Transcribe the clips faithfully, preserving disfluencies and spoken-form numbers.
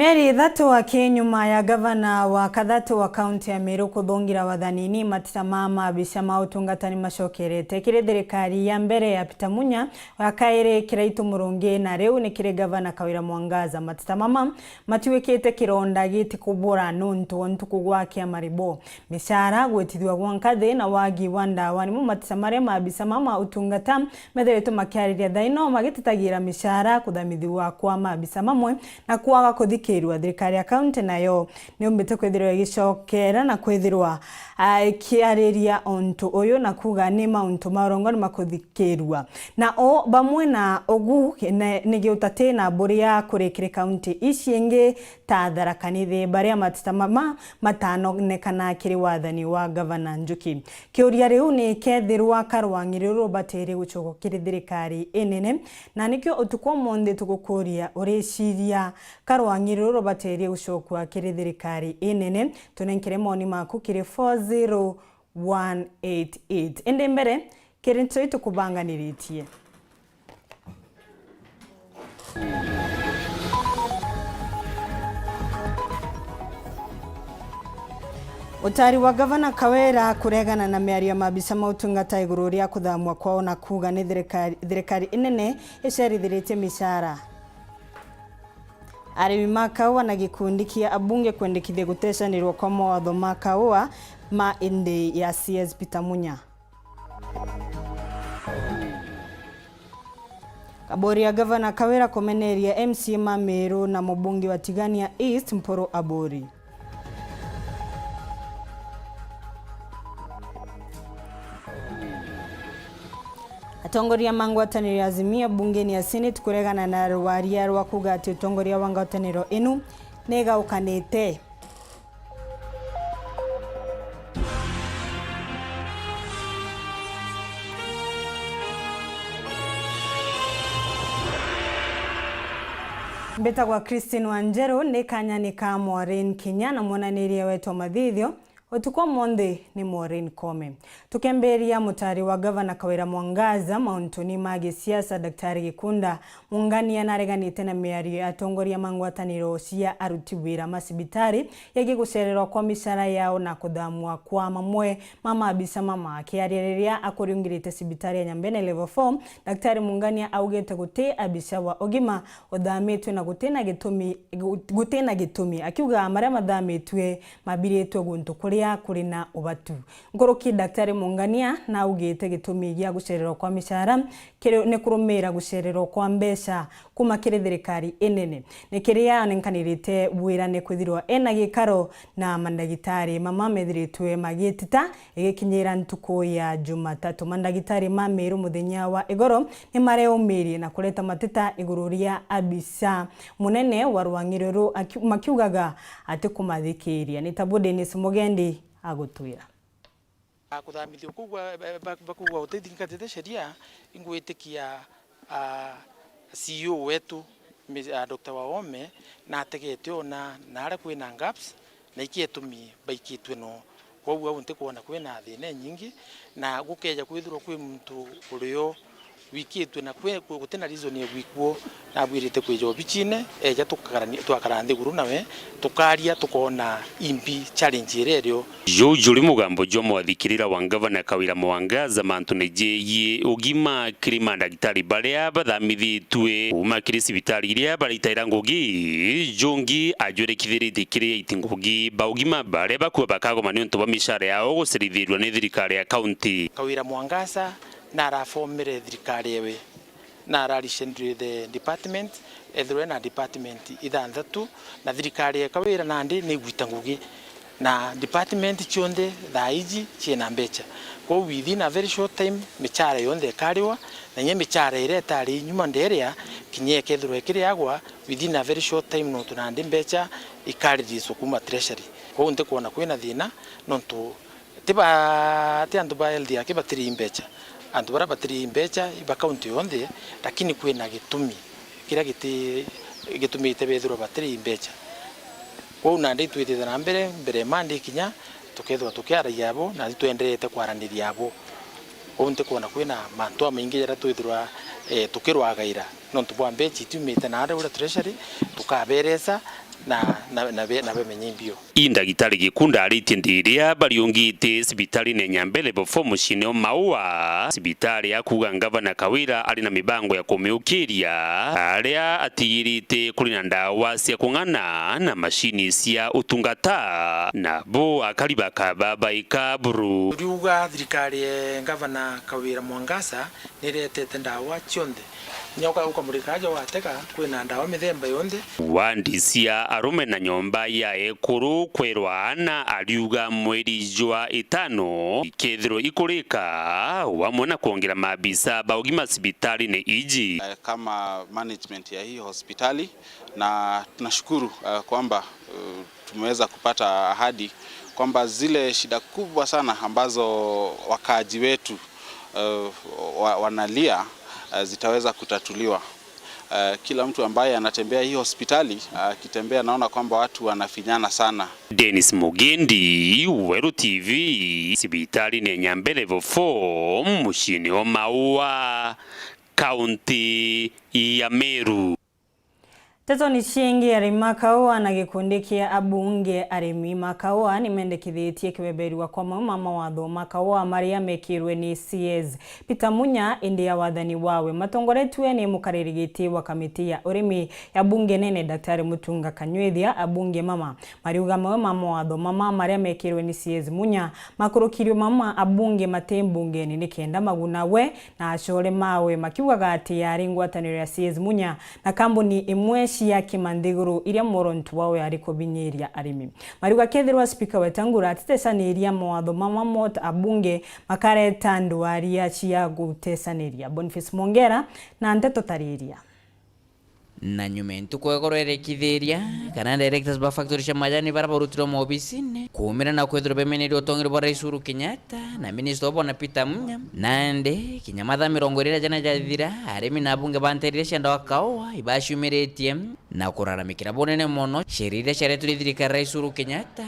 Mieri ithatu aki nyuma ya gavana wa kathatu wa kaunti ya Meru kuthungira wathanini, matita ma maabisa ma utungata ni macokerete kiri thirikari ya mbere ya Peter Munya, ya kairi Kiraitu Murungi, na riu ni kiri gavana Kawira Mwangaza. Matita mama matuikite kironda gitikubura nuntu wa ntuku gwakia maribo. Micara gwitithua gwa nkathi na wagi wa ndawa nimo matisa maria maabisa ma ma utungata methiritwe makiariria thaino magititagira micara, kuthamithiwa kwa maabisa mamwe na kwaga kuthikirua. Thirikari ya kaunti nayo niumbite kwithirwa igicokera na kwithirwa, ah, ikiariria untu uyu na kuuga ni mauntu ma urongo ni makuthikirua. Na o bamwe na ugu ne-, nigiutati na mburi ya kuri kiri kaunti ici ingi ta Tharaka Nithi, baria matita mama matanonekana kiri wathani wa gavana Njuki. Kiuria riu ni kethirwa karwang'i ruru rubatirie gucokwa kiri thirikari inene, na nikio utuku umunthi tugukuria, uriciria karwang'i ruru rubatirie gucokwa kiri thirikari inene? Tunenkere moni maku kiri four zero one eight eight. Indi mbere, kiri ntu itukubanganiritie. Utari wa gavana Kawira kuregana na miario ya maabisa ma utungata iguru ria kuthamwa kwao na kuuga ni thirikari, thirikari inene icerithiritie micara. Arimi ma kaua na gikundi kia abunge kwendekithia gutecanirwa kwa mawatho ma kaua ma indi ya C S Peter Munya. Kaburi ya gavana Kawira kumeneria M C A ma Meru na mubunge wa Tigania East Mpuru Aburi. Atongoria ma ngwataniro ya Azimio bungeni ya Senate kuregana na rwaria rwa kuuga ati utongoria wa ngwataniro inu ni igaukanite. Mbitagwa Christine Wanjeru, ni kanyani ka Maureen Kinya na mwananiria wetu wa mathithio utuku umunthi ni Maureen Kome. Tukemberia mutari wa gavana Kawira Mwangaza mauntuni ma gisiasa, Daktari Gikunda Mungania nareganite na miario ya atongoria ma ngwataniro cia aruti wira ma cibitari yegii gucererwa kwa micara yao na kuthamwa kwa mamwe ma maabisa mama. Akiaria riria akuriungirite cibitari ya Nyambene Level four, Daktari Mungania augite guti abisa wa ugima uthamitwe na gutina gitumi, gu-, gutina gitumi, akiuga maria mathamitwe mabiritwe guntu kuria kuri na ubatu. Nkuruki, Daktari Mungania naugite gitumi gia gucererwa kwa micara kiri ni kurumira gucererwa kwa mbeca kuma kiri thirikari inene. Ni kiria anenkanirite wira ni kwithirwa ena gikaro na mandagitari mama methiritwe magitita igikinyira ntuku ya Jumatatu. Mandagitari ma Meru muthenya wa igoro ni mareumirie na kureta mateta iguru ria abisa munene wa rwang'i ruru aki-, makiugaga atikumathikiria. Ni tabu Dennis Mugendi agutwira. Kuthamithio kuu gwa, ba-, ba-, bakuuga utithingatite sheria, ingwitikia, ah, C E O wetu, Miz-, ah, Doctor Waome, nategete ona naria kwina gaps, na ikio itumi baikitwe no. Kwou au ntikwona kwina thina inyingi, na gukeja kwithirwa kwi muntu urio wikitwe na kwi, ku-, gutina reason ya gwikwo, nabwirite kwija obicine, eja tukakarani-, twakara nthiguru nawe, tukaria, tukoona imbi challenge iria irio. Juu juri mugambo jwa mwathikirira wa ngavana Kawira Mwangaza mantune jegii ugima kiri mandagitari baria bathamithitue kuuma kiri cibitari iria baritaira ngugi, jungi ajwirikithiritie kiri aiti ngugi ba ugima baria bakua bakagoma niuntu bwa micara yao gucerithirua ni thirikari ya kaunti. Kawira Mwangaza narafomere thirikari ewe, na arari central the department, ethirwe na department ithanthatu, na thirikari ya Kawira nandi ni igwita ngugi, na department cionthe thaa iji ciina mbecha. Kwou within a very short time, michara yonthe ikariwa, na inya michara iria itari nyuma nderia, kinya ikethirwa ikiriagwa, within a very short time, nontu nandi mbecha ikareleaswa kuuma treasury. Kwou ntikwona kwina thina, nontu Ti ba, ti antu ba health yake batiri mbecha. Antu baria batiri mbecha iba kaunti yonthe, lakini kwina gitumi kiria giti, gitumite bethirwa batiri mbecha. Kwou nandi twitite na mbere, mbere ya Monday kinya, tukethirwa tukiaragia abo, na twenderete kwaraniria abo. Kwou ntikwona kwina mantu amaingi jaria twithirwa, eh, tukirwagaira. Nontu bwa mbecha itiumite naria uria treasury, tukabereca, na, na, na, be, na bemenye imbio. I Ndagitari Gikunda aritie ndiria bariungite cibitarine Nyambele Bofo muciine o Maua, cibitari ya kuuga Ngavana Kawira ari na mibango ya kumiukiria, aria atigirite kuri na ndawa cia kung'ana na macini cia utungata, na bo akari bakaba baika buru. Turiuga thirikari ya Ngavana Kawira Mwangaza niretete ndawa cionthe. Nyoka ukamurika aja watega, kwina ndawa mithemba yonthe. Wandi cia arume na nyomba ya ekuru kwerwa ana ariuga mweri jwa itano ikethirwa ikurika, wamwe na kwongera maabisa ba ugima cibitarine iji. Eh, kama management ya hii hospitali, na tunashukuru, eh, kwamba, eh, tumeweza kupata ahadi kwamba zile shida kubwa sana ambazo wakaaji wetu, eh, wa, wanalia, eh, zitaweza kutatuliwa. Eh, kila mtu ambaye anatembea hii hospitali, akitembea, naona kwamba watu wanafinyana sana. Dennis Mugendi, Weru T V, cibitarine Nyambele Level four, muciine o Maua, kaunti ya Meru. Ntetoni ciingi, arimi ma kaua na gikundi kia abunge arimi ma kaua nimendekithitie kibeberua kwa mau ma mawatho ma kaua maria mekirwe ni C S Peter Munya indi ya wathani wawe. Matongoretue ni mukariri giti wa kamiti ya urimi ya bunge nene Daktari Mutunga Kanyuithia, abunge mama mariuga mau ma mawatho mama maria mekirwe ni C S Munya makurukirwe mama abunge mati mbungeni nikenda maguna we na acore mawe, makiugaga ati yari ngwataniro ya C S Munya na kambuni imwe cia kimanthiguru iria mworontu wao yari kubinyiria arimi. Mariuga kethirwa spika Wetangula atitecaniria mawatho mama mota abunge makareta ndwaria cia gutecaniria. Boniface Mwongera na nteto tariria. Na nyuma e ntuku igoro irekithiria, kana directors ba factory cia majani bara barutirwe maobisine, kuumira na kwithirwa bemeneria utongeri bwa Rais Uhuru Kenyatta na minister o Bwana Peter Munya. Nandi, kinya mathaa mirongo iri na jana jathira, arimi na abunge ba nteere iria ciendawa kaua ibaciumiritie na kuraramikira bunene mono sheria iria ciaretwe ni thirikari ya Rais Uhuru Kenyatta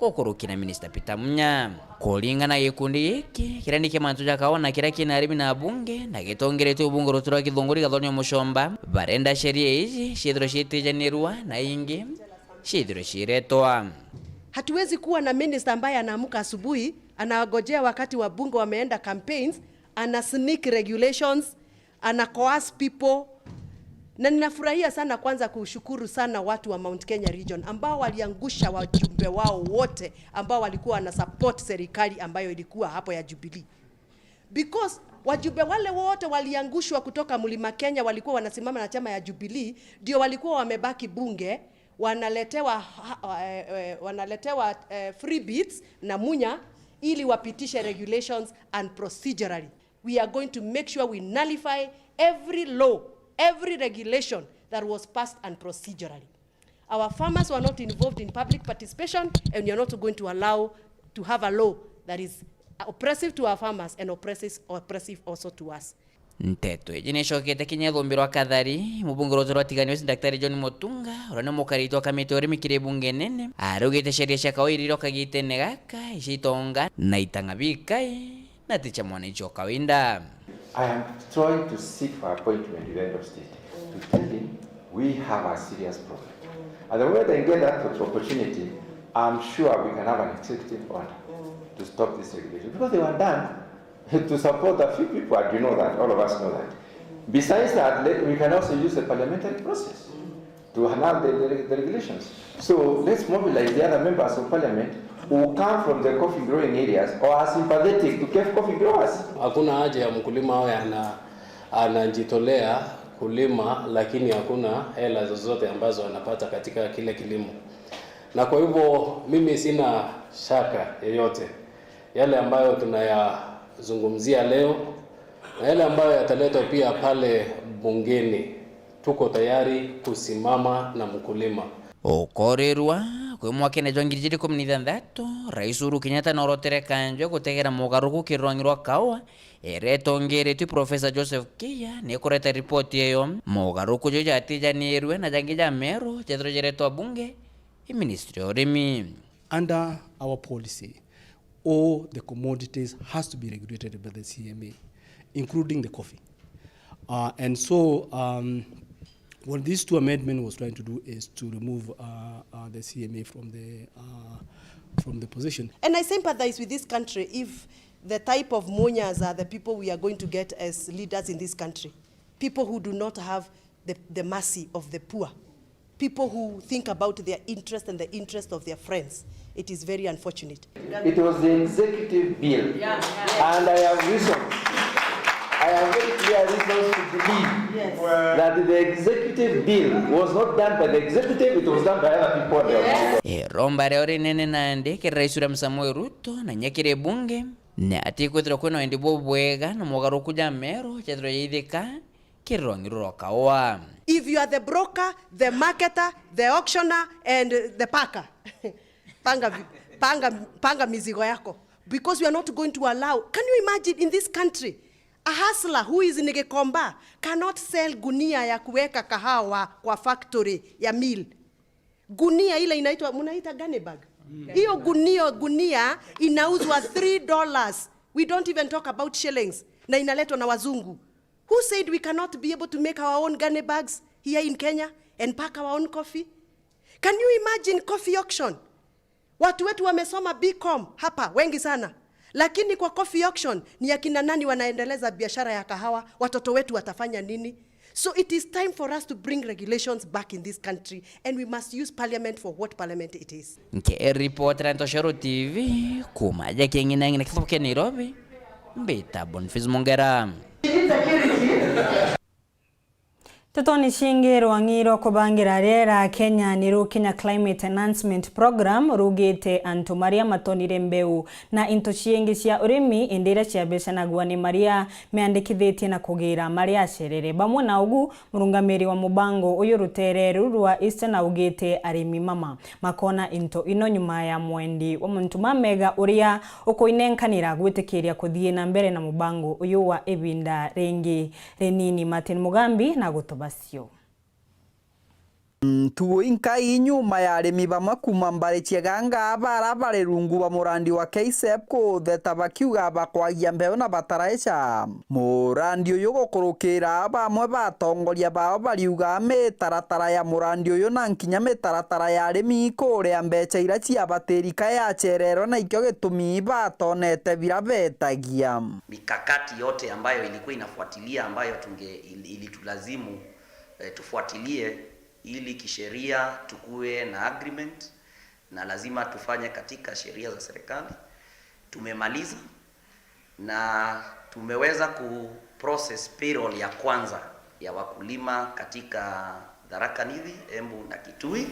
gukuruki na Minista Peter Munya. Kuringana na gikundi giki, kiria ni kia mantu ja kaua na kiria kina arimi na abunge, na gitongeretue ubunge rutura rwa Kithunguri Gathoni Muchomba, barenda sheria iji ciithirwe ciitijanirua na ingi ciithirwe ciiretwa. Hatuwezi kuwa na minister ambaye anaamka asubuhi, anagojea wakati wabunge wameenda campaigns, ana sneak regulations, ana coerce people. Na ninafurahia sana kwanza kushukuru sana watu wa Mount Kenya region ambao waliangusha wajumbe wao wote ambao walikuwa wana support serikali ambayo ilikuwa hapo ya Jubilee. Because wajumbe wale wote waliangushwa kutoka Mlima Kenya walikuwa wanasimama na chama ya Jubilee, ndio walikuwa wamebaki bunge, wanaletewa, ha- eh, eh, wanaletewa eh, free bits na Munya ili wapitishe regulations and procedurally. We are going to make sure we nullify every law, every regulation that was passed unprocedurally. Our farmers were not involved in public participation, and we are not going to allow to have a law that is oppressive to our farmers and oppressive, oppressive also to us. Nteto iji nicokete kinya ithumbirwa Kathari, mubunge rwatu rwa Tigania West Daktari John Mutunga, uria ni mukariti wa kamiti ya urimi kiri bunge nene, araugite sheria cia kawaida iria kagitene gaka icitonga na itang'a bikai. Na ti cia mwananchi wa kawaida. I am trying to seek for appointment with the head of state to tell him we have a serious problem. And the moment I get that opportunity, I'm sure we can have an executive order to stop this regulation. Because they were done to support a few people, and you know that, all of us know that. Besides that, let- we can also use the parliamentary process to annul the, the, the regulations. So let's mobilize the other members of parliament who come from the coffee growing areas or are sympathetic to coffee growers. Hakuna haja ya mkulima awe ana anajitolea kulima, lakini hakuna hela zozote ambazo anapata katika kile kilimo, na kwa hivyo mimi sina shaka yoyote yale ambayo tunayazungumzia leo na yale ambayo yataletwa pia pale bungeni. Tuko tayari kusimama na mkulima. Ukorirua kwi mwakene jwa ngiri ijiri ikumi na ithanthatu, Rais Uhuru Kenyatta norotere kanjwe gutegera mugaruruku kiri rwangi rwa kaua iria itongeretue Professor Joseph Kia ni kureta ripoti iyo. Mugaruruku jau jatijanirue na jangi ja meru jethirwe jaretwa bunge i ministry ya urimi. Under our policy, all the commodities has to be regulated by the C M A, including the coffee. Uh, and so, um, What these two amendment was trying to do is to remove, uh, uh, the C M A from the, uh, from the position. And I sympathize with this country if the type of Munyas are the people we are going to get as leaders in this country. People who do not have the, the mercy of the poor. People who think about their interest and the interest of their friends. It is very unfortunate. It was the executive bill, and I have reasons. I have very clear reasons to believe that the executive bill was not done by the executive, it was done by other people. Iromba riao rinene nandi kiri Rais William Samoei Ruto na inya kiri bunge ni ati kwithirwa kwina wendi bubwega na mogaruruku ja meru jethirwa jaithika kiri rwangi ruru rwa kaua. If you are the broker, the marketer, the auctioneer and the packer, panga, vi- panga, panga mizigo yako, because we are not going to allow. Can you imagine in this country, a hustler who is in Gikomba cannot sell gunia ya kuweka kahawa kwa factory ya mill? Gunia ile inaitwa, mnaita gunny bag? Hiyo gunia, gunia inauzwa three dollars. We don't even talk about shillings. Na inaletwa na wazungu. Who said we cannot be able to make our own gunny bags here in Kenya and pack our own coffee? Can you imagine coffee auction? Watu wetu wamesoma B Com hapa, wengi sana. Lakini kwa coffee auction, ni akina nani wanaendeleza biashara ya kahawa? Watoto wetu watafanya nini? So it is time for us to bring regulations back in this country, and we must use parliament for what parliament it is. Nkiripotera Ntoshoro T V, kuma ja Kieng'inang'ina kithubu kia Nairobi, mbita Boniface Mongera. Ntetoni cingi, rwang'i rwa kubangira riera Kenya ni rukinya Climate Enhancement Program rugite antu maria matonire mbeu na into ciingi cia urimi, indi iria ciabecanagua ni maria meandikithitie na kugira maria acerere. Bamwe na ugu, murungamiri wa mubango uyu rutere ruru rwa Eastern augite arimi mama makona into ino nyuma ya mwendi wa muntu mamega uria ukuinenkanira gwitikiria kuthii na mbere na mubango uyu wa ibinda ringi rinini. Martin Mugambi na gutubacio. Ntugu inkai nyuma ya arimi bamwe kuuma mbari cia Iganga bara bari rungu rwa murandi wa K S E P kutheta bakiuga bakwagia mbeu na bataraica. Murandi uyu gukurukira bamwe ba atongoria bao bariuga mitaratara ya murandi uyu na nkinya mitaratara ya arimi kuria mbeca iria ciabatiri ka yacererwe na ikio gitumi batonete bira betagia. Mikakati yote ambayo ilikuwa inafuatilia ambayo tunge-, ili-, ilitulazimu, eh, tufuatilie ili kisheria tukue na agreement, na lazima tufanye katika sheria za serikali. Tumemaliza na tumeweza ku process payroll ya kwanza ya wakulima katika Tharaka Nithi, Embu na Kitui,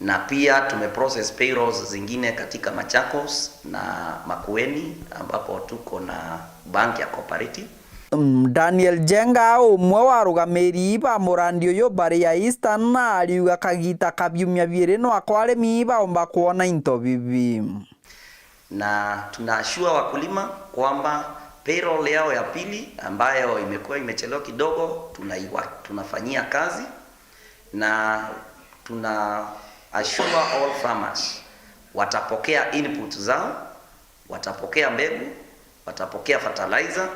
na pia tume process payrolls zingine katika Machakos na Makueni ambapo tuko na bank ya Cooperative. Mm, Daniel Njenga, umwe wa arugamiri ba murandi uyu bari ya Eastern, ariuga kagita ka biumia biiri no ako arimi baumba kwona into bibi. Na tuna assure wakulima kwamba payroll yao ya pili ambayo imekuwa imechelewa kidogo, tunaiwa-, tunafanyia kazi, na tuna assure all farmers watapokea input zao, watapokea mbegu, watapokea fertilizer,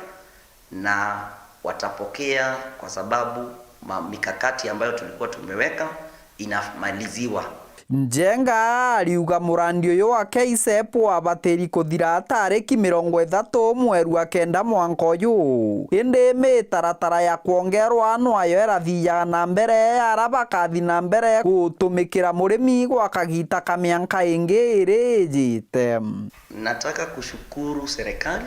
na watapokea kwa sababu ma-, mikakati ambayo tulikuwa tumeweka inamaliziwa. Njenga ariuga murandi uyu wa K S E P wabatiri kuthira tariki mirongo ithatu mweri wa kenda mwanka uyu, indi mitaratara ya kwongerwa nwayo irathiaga na mbere, ara bakathi na mbere gutumikira murimi gwa kagita ka mianka ingi iri ijite. Nataka kushukuru serikali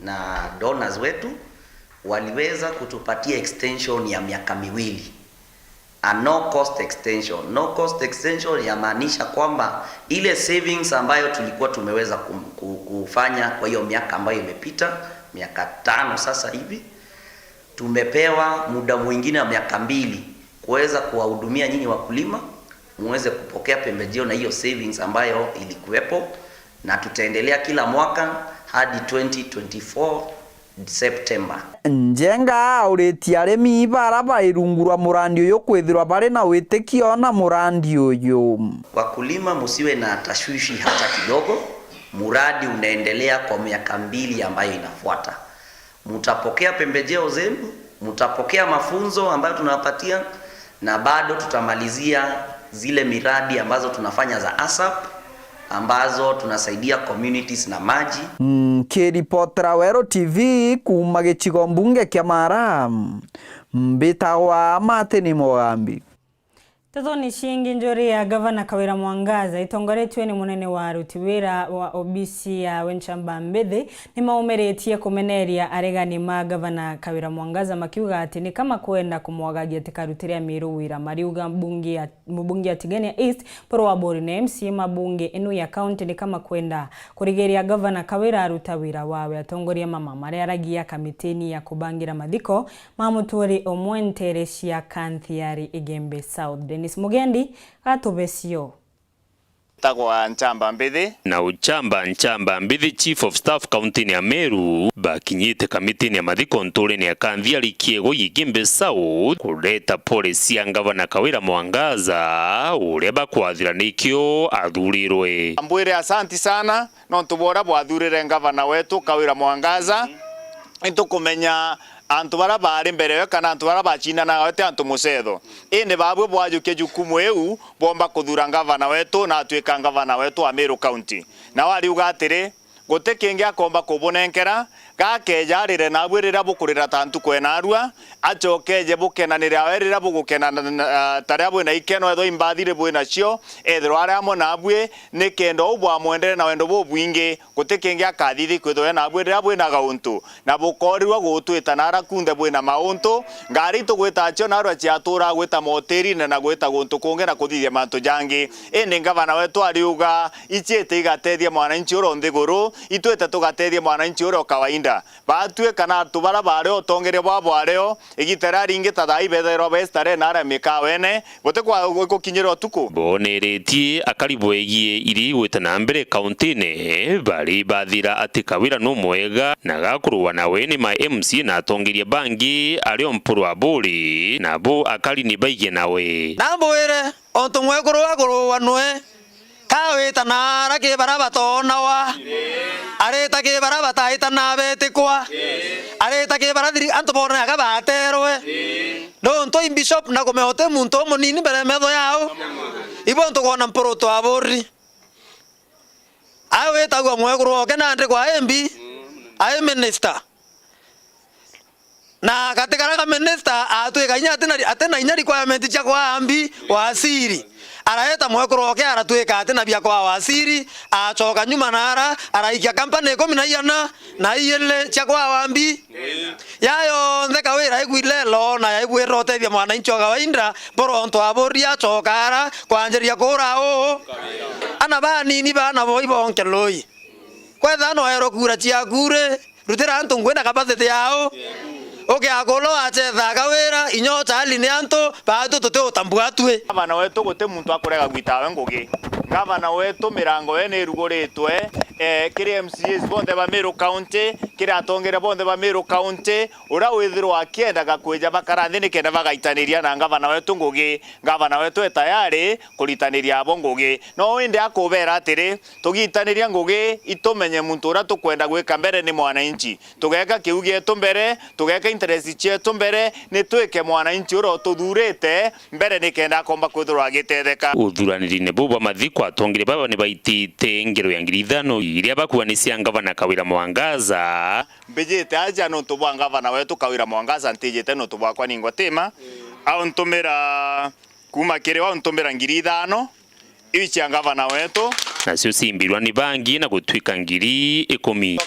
na donors wetu, waliweza kutupatia extension ya miaka miwili. A no cost extension. No cost extension yamaanisha kwamba ile savings ambayo tulikuwa tumeweza kum-, ku-, kufanya kwa hiyo miaka ambayo imepita, miaka tano sasa hivi, tumepewa muda mwingine wa miaka mbili kuweza kuwahudumia nyinyi wakulima, muweze kupokea pembejeo na hiyo savings ambayo ilikuwepo, na tutaendelea kila mwaka hadi twenty twenty-four September. Njenga auritie arimi bara bari rungu rwa murandi uyu kwithirwa bari na witikio na murandi uyu. Wakulima, musiwe na tashwishi hata kidogo, muradi unaendelea kwa miaka mbili ambayo inafuata. Mutapokea pembejeo zenu, mutapokea mafunzo ambayo tunawapatia, Na bado tutamalizia zile miradi ambazo tunafanya za ASAP, ambazo tunasaidia communities na maji. Nkiripotera Weru T V kuuma gicigo mbunge kia Mara, mbitagwa Martin Mugambi. Ntetoni ciingi, njuri ya Gavana Kawira Mwangaza itongoretue ni munene wa aruti wira wa obisi ya Wenchamba Mbithi nimaumiritie kumeneria aregani ma Gavana Kawira Mwangaza, makiuga ati ni kama kwenda kumwagagia tikarutire Amiru wira. Mariuga mbunge ya, mubunge ya Tigania East, Mpuru wa Buri na M C A ma bunge inu ya kaunti ni kama kwenda kurigiria Gavana Kawira aruta wira wawe. Atongoria mama mariaragia kamitini ya kubangira mathiko ma muturi umwe nteere cia Kanthiari Igembe South. Dennis Mugendi gatube cio. Tagwa Nchamba Mbithi. Na Uchamba Nchamba Mbithi, Chief of Staff kauntiini ya Meru, bakinyite kamitini ya mathiko ntuurene ya Kanthiari Kiegoi Igembe South, kureta pole cia Ngavana Kawira Mwangaza, uria bakwathira nikio athurirwe. Mbwire asanti sana nontu bwa uria bwathurire ngavana wetu Kawira Mwangaza. Itukumenya antu baria baari mbere yo kana antu baria bacindanaga we ti antu mucetho. Indi babwe bwajukia jukumu iu, boomba kuthura ngavana wetu na atwika ngavana wetu wa Meru County. Nao ariuga atiri, guti kingi akoomba kubunenkera, gakeeja arire naabui riria bukurira ta ntuku enarua, acokeeje bukenanire awe riria bugukena na, na, na, ta riria bwina ikeno, ethirwa imbathi ri bwinacio, ethirwa ari amwe naabui, nikenda uu bwamwendere na wendo bubwingi, guti kingi akathithia kwithirwa e naabui riria bwina gauntu, na bukoorirua gutwita naara kunthe bwina mauntu, ngari itugwita cio naarua ciaturaa gwita motirine na gwita guntu kungi na kuthithia mantu jangi. Indi ngavana wetu ariuga, iciite igatethia mwananchi uria o nthiguru, itwite tugatethia mwananchi uria o kawaida. Batwi kana antu baria baari o utongeria bwa bwario, igita riria ringi ta thaa ibethairwa baistare naria mikawene, buti kwa gukinyira utuku. Boneretie akari bwegie iri gwita na mbere kauntiine, bari bathira ati Kawira numwega na gakurua nawe ni ma M C A na atongeria bangi ari o Mpuru wa Buri, nabo akari ni baigie nawe. Nambwire, ontu mwekuru wa kurua nwe, kawita naara ki baria batoonawa, arita ki baria bataita na betikwa, arita ki baria thiri-, antu bonaga baterwe. Nontu i bishop na kumea uti muntu umunini mbere ya metho yao, ibo ntukwona Mpuru twaburi. Ai witagua mwekuru oke nandi kwa M P, ai minister. Na gati karia ka minister atwika inya atina, atina inya requirement cia kwa ambi waziri. Araeta mwekuru oke aratwika atina bia kwa waziri, acoka nyuma nara, araikia company ikumi na iana na iili cia kwa wambi. Ya yonthe Kawira aigwire lelo na yaigwirira utethia mwananchi o kawaida, Mpuru ontu aburi acoka ara kwanjiria kura uu. Ana banini bana boi bonke lui. Kwethira noerwe kura ciaku ri, rutira antu ngugi na capacity yao. Ukiakula wacetha Kawira, inya uchali ni antu, baatu tuti utambua atwi. Ngavana wetu guti muntu akurega gwitawe ngugi. Ngavana wetu mirango ye ni iruguritwe, eh, kiri M C As bonthe ba Meru County, kiri atongeria bonthe ba Meru County, uria withirwa akiendaga kwija bakara nthi nikenda bagaitaniria na ngavana wetu ngugi. Ngavana wetu e tayari kuritaniria abo ngugi. No indi akubera atiri, tugitaniria ngugi, itumenye muntu uria tukwenda gwika mbere ni mwananchi. Tugeka kiu gietu mbere, tugeka interest cietu mbere, ni twike mwananchi uria ututhurite mbere nikenda akomba kwithirwa agitetheka. Uthuranirine buu bwa mathiko, atongeria baba ni baitite ngero ya ngiri ithano iria bakuanicia ngavana Kawira Mwangaza. Mbijite aja nontu bwa ngavana wetu Kawira Mwangaza, ntijite nontu bwakwa ningwa tima. Auntumira Kuuma kiri we untumira ngiri ithano, iu cia ngavana wetu. Nacio ciimbirwa ni bangi na gutwika ngiri ikumi.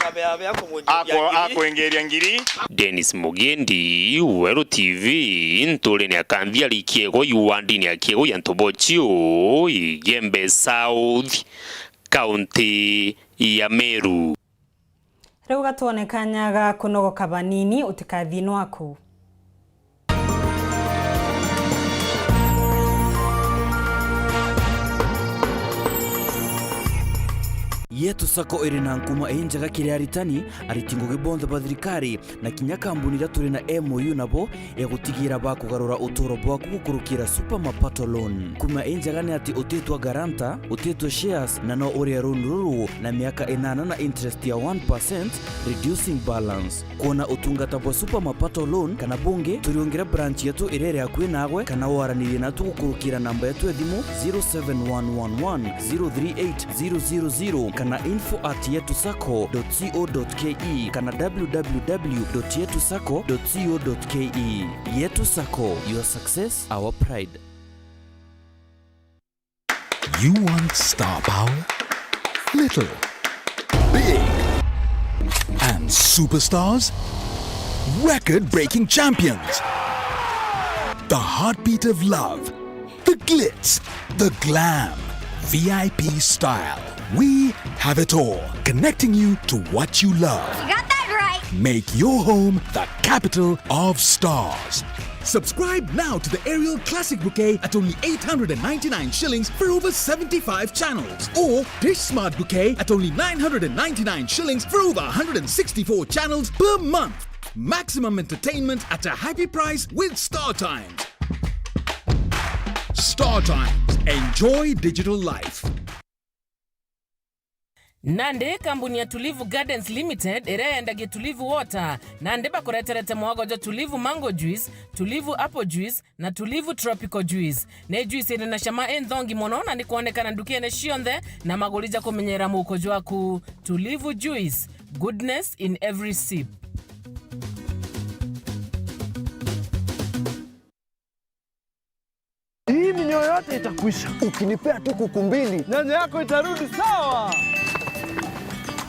Akwa-, akwingiria ngiri. Dennis Mugendi, Weru T V, ntuurene ya Kanthiari Kiegoi, wandini ya Kiegoi ya Ntobochio, Igembe South, kaunti ya Meru. Riu gatwone kanya ga kunogoka banini, utikathii nwaku. Yetu Sacco iri na nkuma injega kiri aritani, ariti ngugi bonthe ba thirikari, na kinya kambuni iria turi na M O U nabo ya gutigira bakugarura uturo bwaku gukurukira Super Mapato Loan. Nkuma injega ni ati utitwa guarantor, utitwa shares, na no urie loan ruru na miaka inana na interest ya one percent, reducing balance. Kwona utungata bwa Super Mapato Loan kana bungi, turiungire branch yetu iria iri akui naagwe, kana waranirie natu gukurukira namba yetu ya thimu zero seven one one one zero three eight zero zero zero kana info at yetu sacco dot co dot ke kana w w w dot yetu sacco dot co dot ke. Yetu Sacco, your success, our pride. You want star power? Little. Big. And superstars? Record-breaking champions. The heartbeat of love. The glitz. The glam. V I P style. We have it all, connecting you to what you love. You got that right. Make your home the capital of stars. Subscribe now to the Aerial Classic Bouquet at only eight hundred and ninety-nine shillings for over seventy-five channels, or Dish Smart Bouquet at only nine hundred and ninety-nine shillings for over one hundred and sixty-four channels per month. Maximum entertainment at a happy price with Star Times. Star Times. Enjoy digital life. Nandi kambuni ya Tulivu Gardens Limited iria yendagia Tulivu Water, nandi bakureterete mwago jwa Tulivu Mango Juice, Tulivu Apple Juice na Tulivu Tropical Juice. Ni juice iri na cama inthongi mono na ni kwonekana ndukene cionthe na maguri ja kumenyera muuko jwaku. Tulivu Juice, goodness in every sip. Hii minyoo yote itakwisha. Ukinipea tu kuku mbili, nyanya yako itarudi sawa.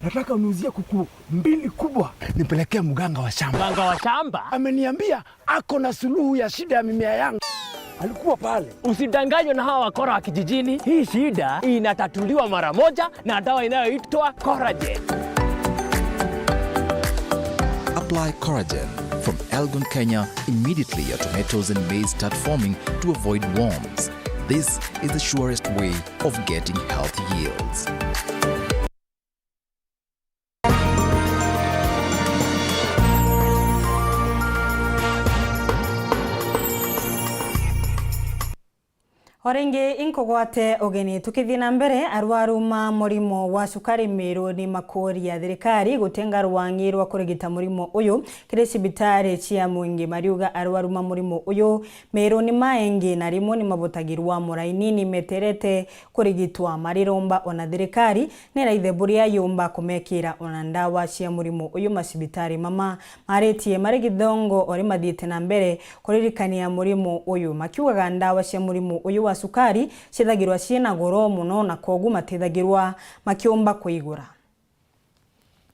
Nataka uniuzie kuku mbili kubwa, nipelekee mganga wa shamba. Mganga wa shamba? Ameniambia ako na suluhu ya shida ya mimea yangu. Alikuwa pale. Usidanganywe na hawa wakora wa kijijini. Hii shida inatatuliwa mara moja na dawa inayoitwa Coragen. Apply Coragen from Elgon, Kenya, immediately your tomatoes and maize start forming to avoid worms. This is the surest way of getting healthy yields. O ringi inkugwate ugeni. Tukithii na mbere, arwaru ma murimo wa cukari Meru ni makuuria thirikari gutenga rwangi rwa kurigita murimo uyu kiri cibitari cia mwingi. Mariuga arwaru ma murimo uyu Meru ni maengi na rimwe ni mabutagirwa muraini ni meterete kurigitwa mariromba, ona thirikari ni raithe buria yumba kumekira ona ndawa cia murimo uyu macibitari mama. Maritie mari githongo ori mathiite na mbere kuririkania murimo uyu, makiugaga ndawa cia murimo uyu wa cukari ciithagirwa ciina goro mono, na kwogu matithagirwa makiumba kuigura.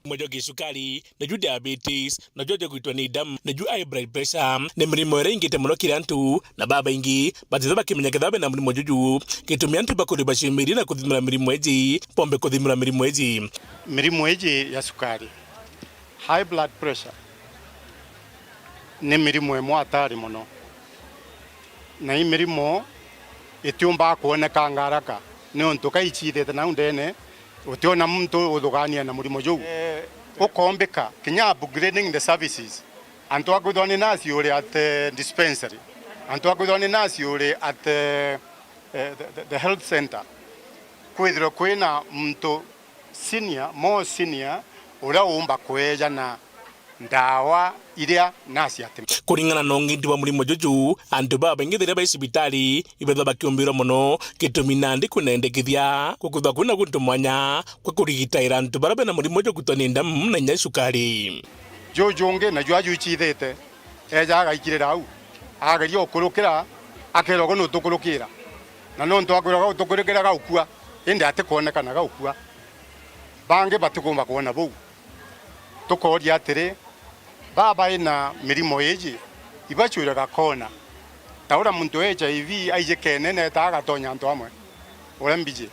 Murimo jwa gicukari, naju diabetes, najo jwa kwitwa ni damu, naju high blood pressure, ni mirimo iria ingite mono kiri antu, na babaingi batithagirwa bakimenya kethira bena murimo juju. Gitumi antu bakuri baciumirie na kuthimira mirimo iji, bombe kuthimira mirimo iji. Mirimo iji ya cukari, high blood pressure, ni mirimo imwe hatari mono, na i mirimo itiumbaga kwonekanga haraka, niuntu ka iciithite nau ndene, utiona muntu uthugania na murimo juu. Eh, ukombika kinya upgrading the services. Antu akwithwa ni nurse uri at, eh, dispensary, antu akwithwa ni nurse uri at, eh, eh, the, the, the health center, kwithirwe kwina muntu senior, more senior, uria uumba kweejana ndawa iria nurse ati. Kuringana na ung'iti bwa murimo juju, antu babaingi riria bai cibitari ibethagirwa bakiumbirwa mono, gitumi nandi kwina endekithia gukuthwa kwina guntu mwanya kwa kurigitaira antu baria bena murimo jwa kwitwa ni damu na inya cukari. Juju ungi naju aju iciithite, eeja agaikirira au, ageria ukurukira, akeerwa, "Gwe nutukurukira." Na nontu akwiragwa utukurukira gaukua, indi atikwonekana gaukua. Bangi batikumba kwona buu. Tukooria atiri, baa baina mirimo iiji, ibacwiraga koona? Ta uria muntu wa H I V aiji kenene eetaa agatonya antu amwe uria mbiji.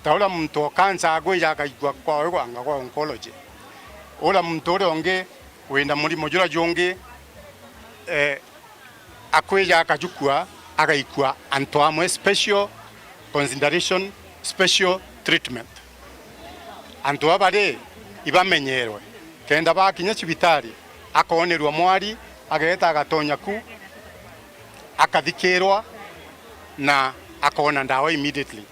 Ta uria muntu o cancer akwija akaikua kwawe anga kwa oncology. Uria muntu uria ungi wina murimo juria jungi, eh, akwija akajukua, agaikua antu amwe, special consideration, special treatment. Antu aba ri, ibamenyerwe, kenda bakinya cibitari, akonerua mwari, ageeta agatonya ku, akathikirwa na akoona ndawa immediately.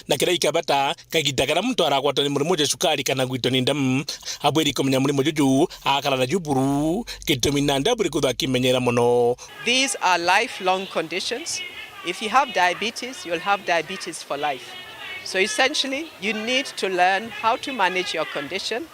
Na kiria ikabata, kagiita karia muntu aragwatwa ni murimo jwa cukari kana gwitwa ni ndamu, abwiri kumenya murimo juju, akara naju buru, gitumi nandi abwiri kwithwa akimenyera mono. These are lifelong conditions. If you have diabetes, you'll have diabetes for life. So essentially, you need to learn how to manage your condition.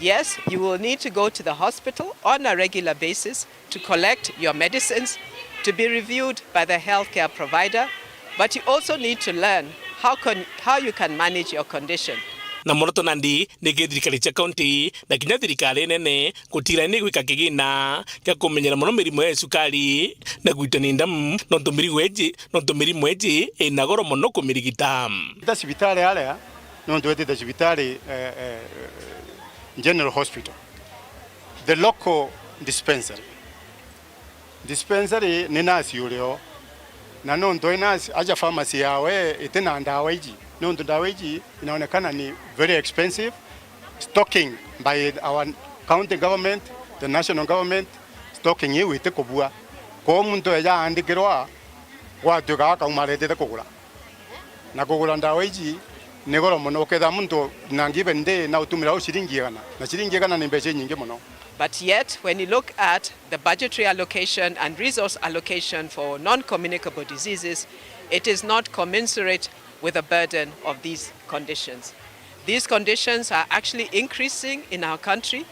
Yes, you will need to go to the hospital on a regular basis to collect your medicines, to be reviewed by the healthcare provider, but you also need to learn how can, how you can manage your condition. Na muoroto nandi ni kiri thirikari cia kaunti na kinya thirikari nene gutigira ni gwika kigina gia kumenyera mono mirimo ya cukari na gwitwa ni ndamu, nontu mirimo iji, nontu mirimo iji ina goro mono kumirigita. Ita cibitari aria, nontu wetite cibitari, eh, eh, General Hospital, the local dispensary. Dispensary ni nurse urio. Na nontu e nurse, aja pharmacy yawe iti na ndawa iji. Nontu ndawa iji inaonekana ni very expensive. Stocking by our county government, the national government, stocking iu iti kubua. Kwou muntu eja aandikirwa, gwatuika akauma aretete kugura. Na kugura ndawa iji ni goro mono, ukethira muntu na given day na utumira u ciringi igana, na ciringi igana ni mbeca inyingi mono. But yet, when you look at the budgetary allocation and resource allocation for non-communicable diseases, it is not commensurate with the burden of these conditions. These conditions are actually increasing in our country.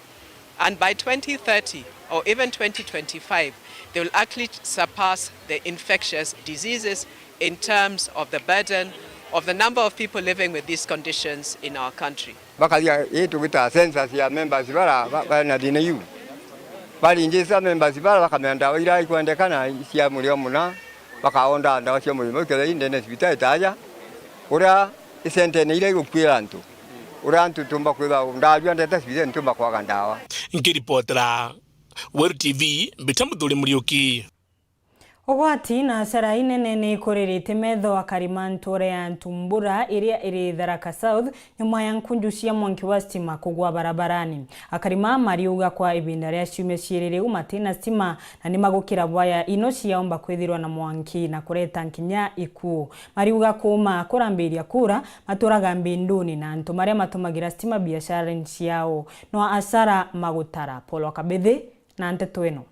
And by twenty thirty or even twenty twenty-five, they will actually surpass the infectious diseases in terms of the burden of the number of people living with these conditions in our country. Bakathia ii tugita census ya members bara ba-, bena thina iu. Baringisa members bara bakamenya ndawa iria ikwendekana cia murio muna, bakaonda ndawa cia murimo ikethira i ndene cibitari ta aja, uria i sentene iria igukuira antu. Uria antu tumba kwithwa ndarua ndete cibitari ntumba kwaga ndawa. Nkiripotera Weru T V, mbita Muthuri Muriuki. Ugwati na acara inene ni ikuririte metho akari ma ntuura ya Ntumbura iria iri Tharaka South, nyuma ya nkunju cia mwanki wa stima kugwa barabarani. Akari maa mariuga kwa ibinda ria ciumia ciiri riu matina stima, na ni magukira bwaya ino ciaomba kwithirwa na mwanki na kureta nkinya ikuu. Mariuga kuuma kurambiria kuura, maturaga mbinduni na antu maria matumagira stima biacarani ciao. No acara magutara. Paul Wakabithi na nteto ino.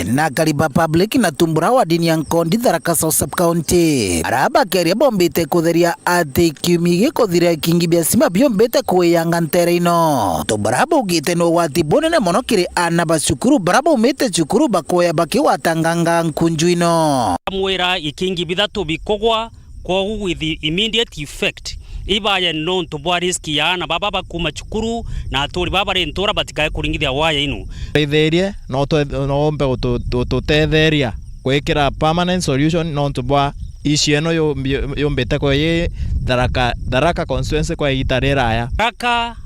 Na Kariba Public na Tumbura wa dini ya Nkondi, Tharaka South Sub County, aria bakeria bombite kutheria ati kiumia gikuthira ikingi bia stima biombite kuiyanga ntere ino. Tumbura baugite ni ugwati bunene mono kiri aana ba cukuru bara baumite cukuru bakuya bakigwatanganga nkunju ino. Mwira ikingi bithatu bikugwa, kwogu with immediate effect, ibaye nontu bwa risk ya aana baba bakuma cukuru na aturi baba bari ntura batikae kuringithia waya inu. Teitherie, no twe-, no ombe gutu-, gututetheria gwikira permanent solution nontu bwa issue ino yumbi-, yumbite ko yi Tharaka, Tharaka constituency kwa igita riraya. Tharaka,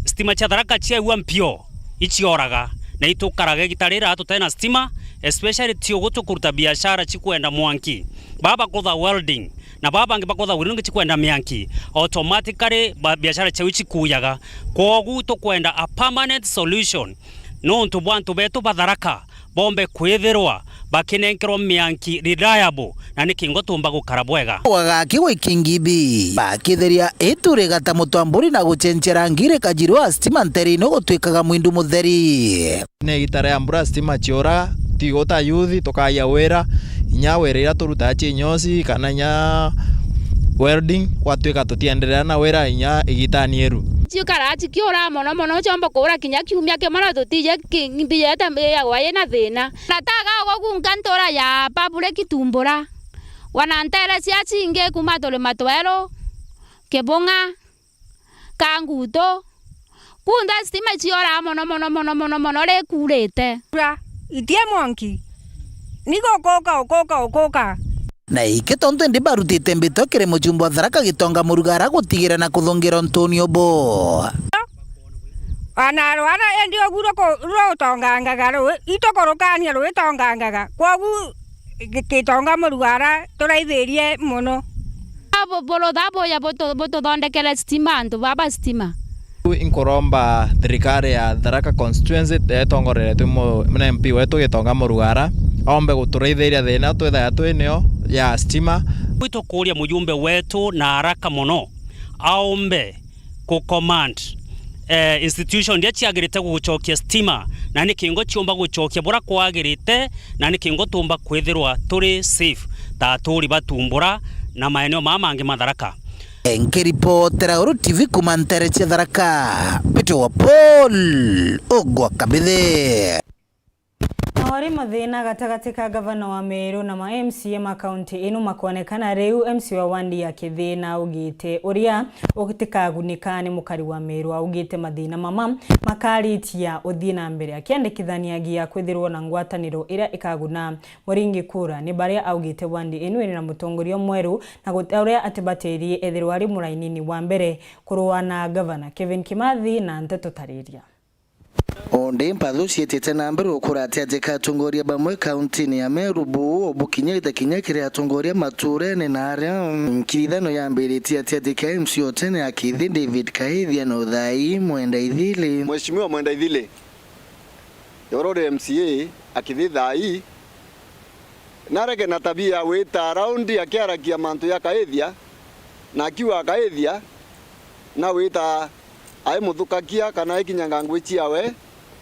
stima cia Tharaka ciaua mpio, icioraga, na itukaraga igita rira tutena stima, especially ti ugu tukuruta biashara cikwenda mwanki. Baba kutha welding, na baba bangi bakutha welding cikwenda mianki, automatically ba-, biashara ciao cikuyaga. Kwogu tukwenda a permanent solution, nontu bwa antu betu ba Tharaka bombe kwithirwa bakinenkerwa mianki reliable, na ni kingo tumba gukara bwega. Wagaki gwi kingibi, bakitheria itu rigata mutwamburi na gucenjia rangi rikajirwa stima ntere ino gutwikaga mwindu mutheri. Ni igita ria mbura stima ciuraga, tigo ta youth tukagia wira, inya wira iria turutaga cia inyosi kana inya welding, gwatwika tutienderea na wira inya igitani iru. Ciukara cikiura mono mono, ciomba kuura kinya kiumia kimwe na tutije ki-, mbiyete mbiyagwa yina thina. Na taga ugu gunka ntura ya public Tumbura. Wana ntere cia cingi kuma turima tweru, Kibung'a, Kangutu. Kunthe stima icioraa mono mono mono mono mono rikurite. Mbura itie mwanki. Ni gukuka, ukuka, ukuka. Na iki tontu indi barutite mbito kiri mujumbe wa Tharaka Gitonga Murugara gutigira na kuthungira untuni ubu. Ana rwana indi ugu ruku-, rutongangaga rui-, itukurukania ruitongangaga. Kwogu gi-, Gitonga Murugara turaithirie mono. Bu-, burutha buya butu-, bututhondekere stima, antu baba stima. Inkuromba thirikari ya Tharaka Constituency, itongoreretwe mu-, na M P wetu Gitonga Murugara, aombe guturaithiria thina twithaga twi nio ya stima. Gwitukuria mujumbe wetu na haraka mono, aombe ku command, eh, institution iria ciagirite gucokia stima, na ni kingo ciumba gucokia bura kwagirite, na ni kingo tumba kwithirwa turi safe ta aturi ba Tumbura na maeneo maa mangi ma Tharaka. Nkiripotera Uru T V kuma ntere cia Tharaka, Peter wa Paul, Ugwa Kabithe. Na ori mathina gatagati ka gavana wa Meru na ma M C A ma kaunti ino makonekana riu, M C A wa wandi ya Kithii naugite uria utikagunika ni mukari wa Meru, augite mathina mama makaritia uthii na mbere, akiendekithaniagia kwithirwa na ngwataniro iria ikaguna Muringi kura ni baria augite wandi ino iri na mutongoria mweru na guti uria atibatirie ethirwa ari murainini wa mbere kurua na gavana Kevin Kimathi na nteto tariria. Undi mpathu ciitite na mbere ukura ati ati ka atongoria bamwe kauntini ya Meru buu bukinyite kinya kiri atongoria maturene na aria nkirithano yambiritie ati ati ka M C A o tene a Kithi David Kaithia na uthai Mwenda Ithili. Mheshimiwa Mwenda Ithili, ura uri M C A a Kithi thai, narege na tabia ya gwita raundi akiaragia mantu ya Kaithia, na akiuga Kaithia na gwita ai muthukakia kana aikinyanga ngui ciawe,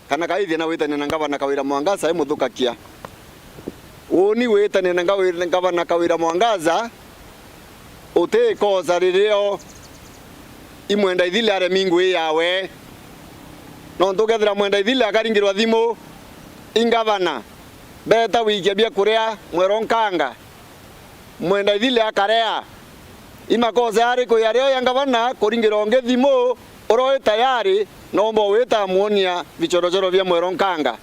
kana Kaithia na gwitania na ngavana Kawira Mwangaza ai muthukakia. Uuni gwitania na ngawi-, ngavana Kawira Mwangaza uti ikosa ririo i Mwenda Ithili aremi ngui yawe. Nontu ukethira Mwenda Ithili akaringirwa thimu i ngavana, beeta wikia biakuria Mwero Nkanga, Mwenda Ithili akarea. I makosa yariku yario ya ngavana kuringirwa ungi thimu uria wi tayari, noomba ugwita amwonia vichorochoro bia Mwero Nkanga?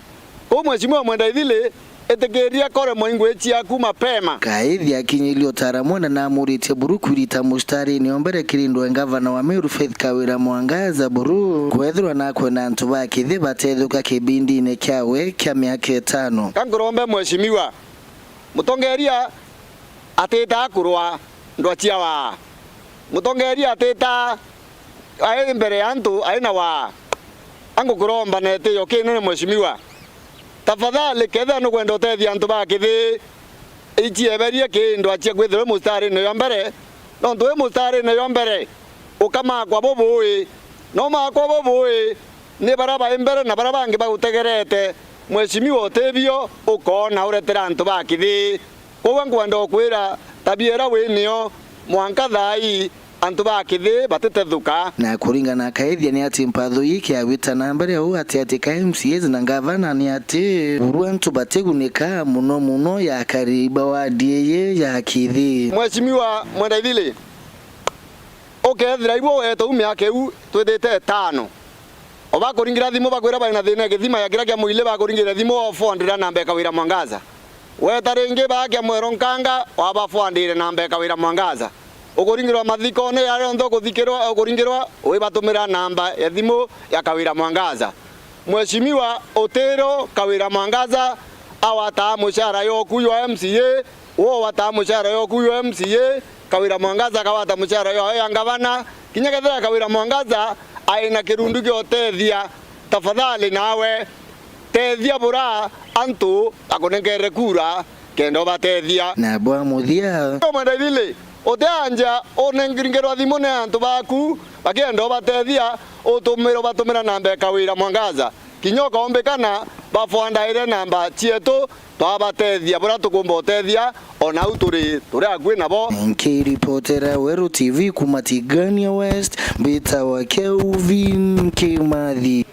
Kou Mheshimiwa Mwenda Ithili, itikiria kore mwa ingui ciaku mapema. Kaithia akinyiririe utaara Mwenda na amuritie buru kwirita mustarini o mbere kiri ndwe ngavana wa Meru Faith Kawira Mwangaza buru kwethirwa nakwenda antu ba Kithi batethuka kibindine kiawe kia miaka itano. Ka nkurombe Mheshimiwa, mutongeria atitaa kurwa ndwa cia waa. Mutongeria atitaa ai mbere ya antu ai na waa. Angukuromba na itio kinene Mheshimiwa, tafadhali kethira nukwenda utethia antu ba Kithi, icieberie ki ndwa cia kwithirwa wi mustarine jwa mbere, nontu wi mustarine jwa mbere ukamakwa bubui, na umakwa bubui ni baria bai mbere na baria bangi bagutegerete. Mheshimiwa, utibio ukoona uretera antu ba Kithi. Kwou nkwenda ukwira tabia iria wi nio mwanka thaa ii antu ba Kithi batitethuka. Na kuringana na Kaithia ni ati mpatho ii kiagwita na mbere uu ati ati ka M C As na ngavana ni ati buru antu batigunika muno muno ya akari ba wadi ii ya Kithi. Mheshimiwa Mwenda Ithili, ukethira ibu wete u miaka iu twithite itano, o bakuringira thimu bakwira bai na thina ya githima ya kiria kia mwili, bakuringire thimu wabafondira namba ya Kawira Mwangaza. Weta ringi baa kia Mwero Nkanga, wabafondire namba ya Kawira Mwangaza. Ukuringirwa mathikone yaria yonthe ukuthikirwa, ukuringirwa, wibatumira namba ya thimu ya Kawira Mwangaza. Mheshimiwa, utiro Kawira Mwangaza awataa mucara yoku jwa M C A, wo wataa mucara yoku jwa M C A, Kawira Mwangaza akawata mucara jwawe ya ngavana. Kinya kethira Kawira Mwangaza ai na kirundu gia utethia, tafadhali nawe tethia bura antu bakunenkerere kura kenda ubatethia. Na bwa muthia, Mwenda Ithili, utianja unengerwa thimu ni antu baku bakienda ubatethia, utumire ubatumira namba ya Kawira Mwangaza. Kinya ukaumbikana bafuandaire namba cietu, twabatethia buria tukumba utethia, o nau turi, turi akui nabo. Nkiripotera Weru T V kuma Tigania West, mbitawa Kelvin Kimathi.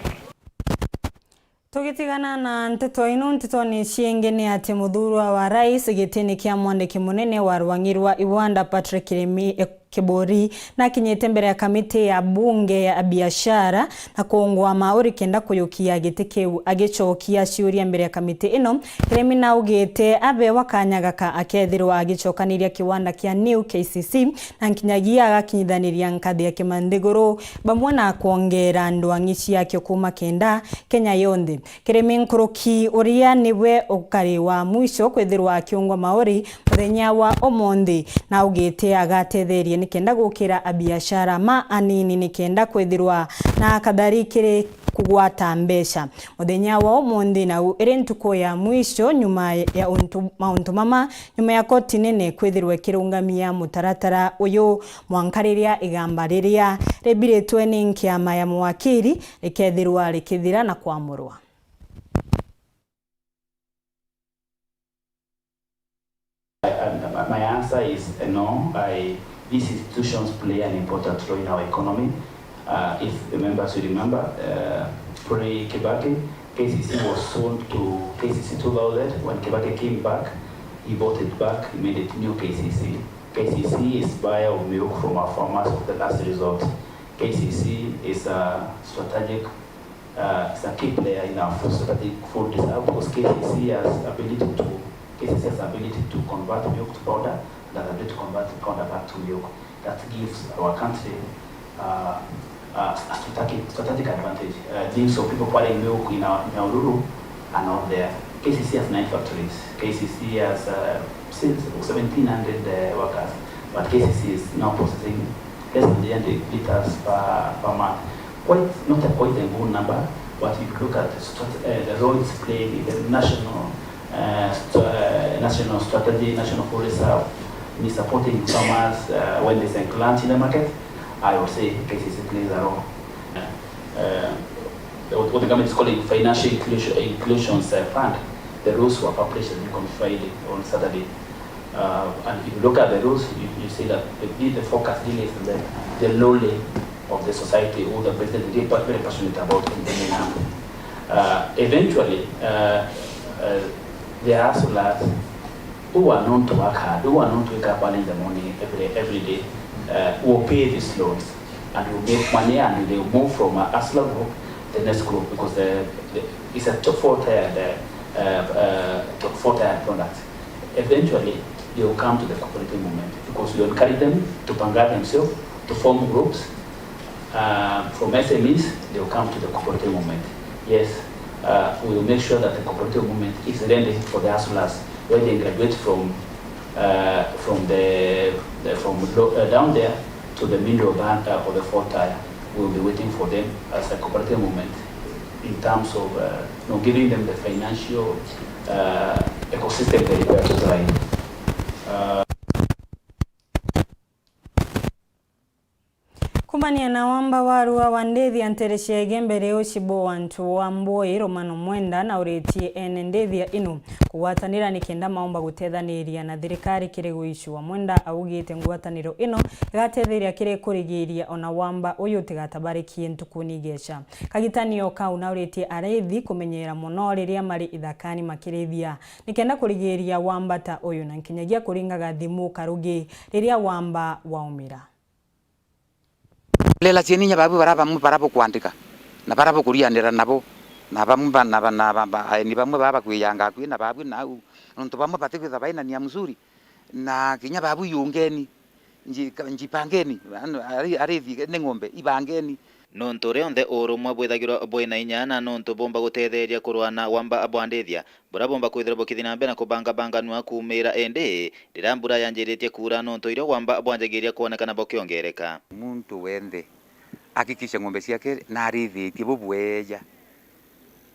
Tugitigana na nteto ino, ntetoni ciingi ni ati muthurwa wa rais gitini kia mwandiki munene wa rwang'i rwa Iwanda Patrick Kirimi, eh, Kiburi nakinyite mbere ya kamiti ya bunge ya biashara na kuungwa mauri kenda kuyukia giti kiu. Agicokia ciuria mbere ya kamiti ino, Kirimi naugite abewa kanya gaka akethirwa agicokaniria kiwanda kia New K C C na nkinyagia agakinyithaniria nkathi ya Kimanthiguru bamwe na kwongera ndwang'i ciakio kuma kenda Kenya yonthe. Kirimi nkuruki uria niwe ukari wa mwisho kwithirwa akiungwa mauri muthenya wa umunthi, na augite agatetheria nikenda gukira abiashara ma anini nikenda kwithirwa na kathari kiri kugwata mbeca. Muthenya wa umunthi nau iri ntuku ya mwisho nyuma ya untu, mauntu mama, nyuma ya koti nene kwithirwa ikirungamia mutaratara uyu, mwanka riria igamba riria ribiritwe ni nkiama ya mawakiri rikethirwa rikithira na kwamurwa. I, I, my answer is, uh, no. I, these institutions play an important role in our economy. Uh, if the members will remember, uh, pre Kibaki, K C C was sold to K C C two thousand. When Kibaki came back, he bought it back, he made it new K C C. K C C is buyer of milk from our farmers of the last resort. K C C is a strategic uh, is a key player in our food, strategic food reserve, because K C C has ability to, K C C has ability to convert milk to powder, and has ability to convert powder back to milk. That gives our country, uh, uh, a strategic, strategic advantage. Uh, millions of people buying milk in our, in Nyahururu are not there. K C C has nine factories. K C C has, uh, since seventeen hundred, uh, workers, but K C C is now processing less than three hundred liters per, per month. Quite, not a quite a good number, but if you look at the, strat- uh, the role it's playing in the national, uh, st- uh, national strategy, national policy, uh, in supporting farmers, uh, when there's a glut in the market, I would say K C C plays a role. Uh, what the government is calling financial inclusion, inclusions, uh, fund. The rules were published, I think, on Friday, on Saturday. Uh, and if you look at the rules, you, you see that the, the focus really is on the, the lowly of the society, who the president is really very passionate about bringing up. Uh, eventually, uh, uh, the hustlers who are known to work hard, who are known to wake up early in the morning every, every day, uh, will pay these loans and will make money, and they will move from a hustler group to the next group, because the, the, it's a top four tier, the, uh, uh, four tier product. Eventually, they will come to the cooperative movement, because we encourage them to panga themselves, to form groups, uh, from S M Es, they will come to the cooperative movement. Yes, uh, we will make sure that the cooperative movement is ready for the hustlers when they graduate from, uh, from the, the from lo- uh, down there to the middle band, uh, or the four tier. We will be waiting for them as a cooperative movement in terms of, uh, you know, giving them the financial, uh, ecosystem they require to thrive. Uh, Kumania na wamba wa rua wa Ndithia nteere cia Igembe ri ucibo wa antu wa Mbui, Romano Mwenda nauritie ene Ndithia ino kugwatanira nikenda maumba gutethaniria na thirikari kiri guicua. Mwenda augite ngwataniro ino igatetheria kiri kurigiria ona wamba uyu utigatabarikie ntukuni igeca. Kagitanio kau nauritie arithi kumenyera mono riria mari ithakani makirithia, nikenda kurigiria wamba ta uyu na nkinyagia kuringaga thimu karugi riria wamba waumira. Lela cieni inya babu bara bamwe bara bukwandika na bara bukurianira nabo, na bamwe ba- na ba- na ba- ba- aeni bamwe baba bakwiyanga akui na babu nau, nontu bamwe batikwitha baina nia mzuri, na kinya babu yungeni nji- ka- njipangeni, ari- arithi ni ng'ombe ibangeni. Nontu rionthe urumwe bwithagirwa bwina inya, na nontu bumba gutetheria kurwana wamba bwa Ndithia, buria bumba kwithirwa bukithi na mbere na kubangabanganua kuumira indi riria mbura yanjiritie kuura, nontu irio wamba bwanjagiria kwonekana bukiongereka. Muntu wenthe akikishe ng'ombe ciake narithitie bubweja,